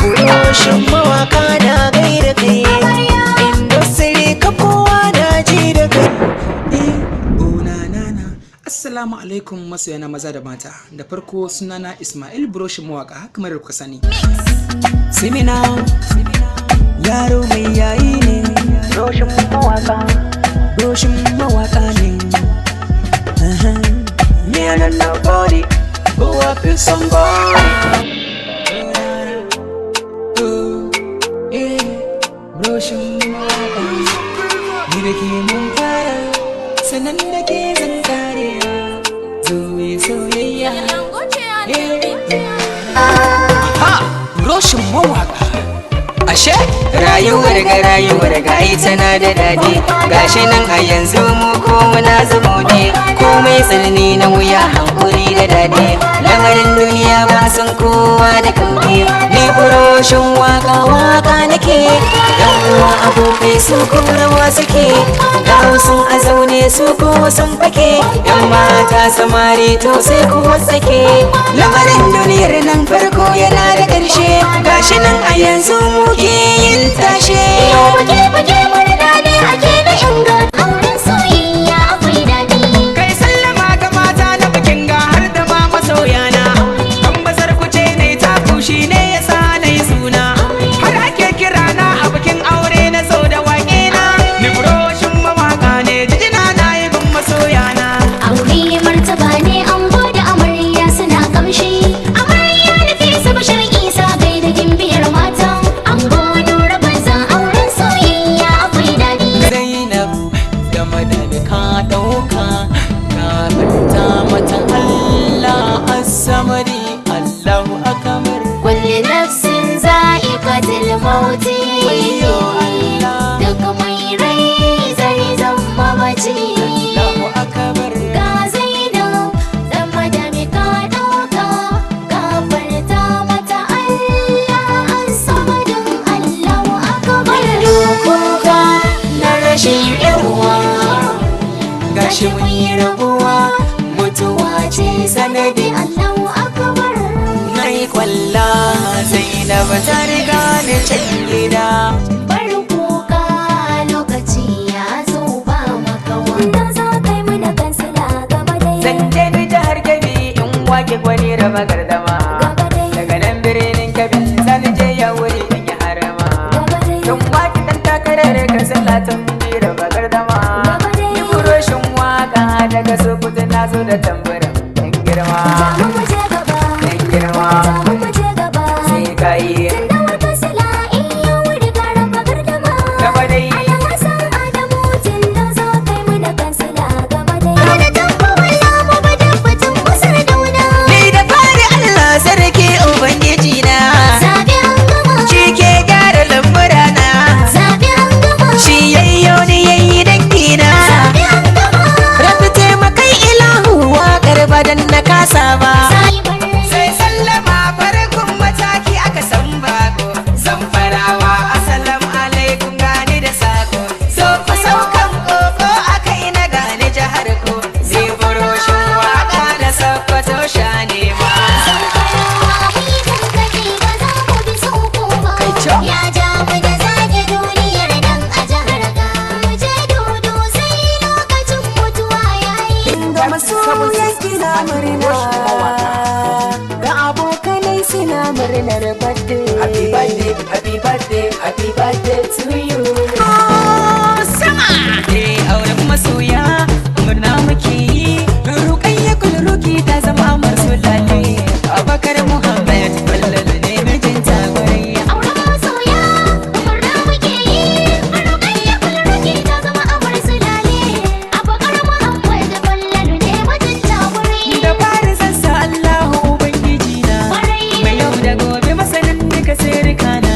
Buroshin mawaka na gaida kai. Industry ka kowa na ji da kai. Oh na na na. Assalamu alaikum masoyana maza da mata. Da farko, sunana Ismail Buroshin mawaka, kamar da kuka sani. Simina yaro mai yayi ne. Buroshin mawaka, Buroshin mawaka ne. Me and nobody go up with somebody. Oh, eh, Buroshin mawaka. Ni da ke mun fara, sannan da ke zan kare. Zo mai soyayya. Ha! Buroshin mawaka. Ashe rayuwar ga, rayuwar ga ai tana da daɗi. Gashi nan a yanzu mu ko muna zamo ne. Komai tsanani na wuya, hankuri da daɗi. Lamarin duniya ba san kowa da kauɗi. Ni buroshin waka, waka nake. Yan uwa, abokai, su ko rawa suke. Ga wasu a zaune, su ko sun fake. Yan mata, samari, to sai ku wasake. Lamarin duniyar nan farko yana da ƙarshe. Gashi nan a yanzu muke yin tashe. Fage fage murna ne ake na inga auren soyayya akwai daɗi. Kai sallama ga mata na bikin ga har da ma masoyana. Kan bazar kuce ne ta kushi ne yasa na yi suna. Har ake kira na a bikin aure na so da waƙe na. Ni buroshin mawaka ne, jijina na yi gun masoyana. Aure martaba ne, ango da amarya suna kamshi. Amarya Nafisa Bashir Isa, gai da gimbiyar mata. Ango Nura Banza, auren soyayya akwai daɗi. Zainab da madani ka ɗauka, gafarta mata Allah as-samadi, Allahu akbar. Kulli nafsin za'iqatul mauti. Wayyo Allah. Duk mai rai zai zama mace. Allahu akbar. Ga Zainab da madami ka ɗauka, gafarta mata Allah as-samadin, Allahu akbar. Kuka na rashin uwa, gashi mun yi rabuwa, mutuwa ce sanadi. Allahu akbar. Na yi kwalla, Zainab ta riga ni can gida. Bar kuka, lokaci ya zo ba makawa. Dan zo kai mana kansila, gaba dai. Zan je ni jihar Kebbi in wake gwani raba gardama. Gaba dai. Daga nan birnin Kebbi zan je ya wuri in yi harama. Gaba dai. Tun wake dan takarar kansila tun bi raba gardama. Gaba dai. Ni buroshin waka daga Sokoto na zo da tamburin dan girma. Jamu mu je gaba. Dan girma. Jamu mu je gaba. Sai ka yi. Tundawar kansila in ya wuri ga raba gardama. Gaba dai. Adam Hassan Adamu Tindo, zo kai mana kansila, gaba dai. Da tabba wala mu ba dabbatin masar dauna. Ni da fari Allah sarki ubangiji na. Zabe an gama. Shi ke gyara lamurana. Zabe an gama. Shi yayyo ni yayi dangina. Zabe an gama. Rabi taimakai ilahu, waƙar badan na kasa ba. Sai sallama farkon mataki aka san bako. Zamfarawa, assalamu alaikum, gani da sako. So fa saukan koko aka yi na gane jihar ku. Zai buroshin waka na Sokoto sha nema. Zamfarawa mun gargaɗi, ba za mu bi soko ba. Ya ja mu da zage duniyar nan a jihar ga. Mu je dodo sai lokacin mutuwa yayi. Ga masoyan kina murna, ga abokanai suna murnar birthday. Happy birthday, happy birthday, happy birthday to you. Sama. Eh, auren masoya murna muke yi. Rukayya Kulruki ta zama amar sulale. Abakar Muhammad Falalu ne mijinta gwarai. Auren masoya murna muke yi. Rukayya Kulruki ta zama amar sulale. Abakar Muhammad Falalu ne mijinta gwarai. Da fari sassa Allahu Ubangiji na. Kwarai. Mai yau da gobe, masanin duka sirrikana.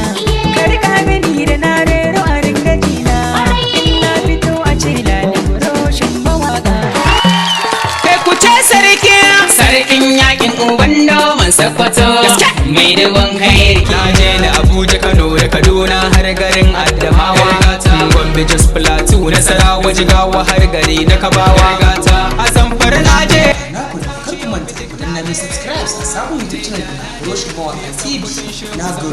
Ka rika mini da na rero a ringa jina. In na fito a ce lale roshin mawaka. Kai ku ce sarki, sarkin yakin uban noman Sokoto. Mai dubon kai. Na je ni Abuja, Kano da Kaduna har garin Adamawa. Gombe, Jos, Plateau, Nasarawa, Jigawa har gari na Kabawa. A Zamfara na je. Na ku da kar ku manta ku danna min subscribe a sabon YouTube channel ɗina, Buroshin Mawaka TV. Na gode.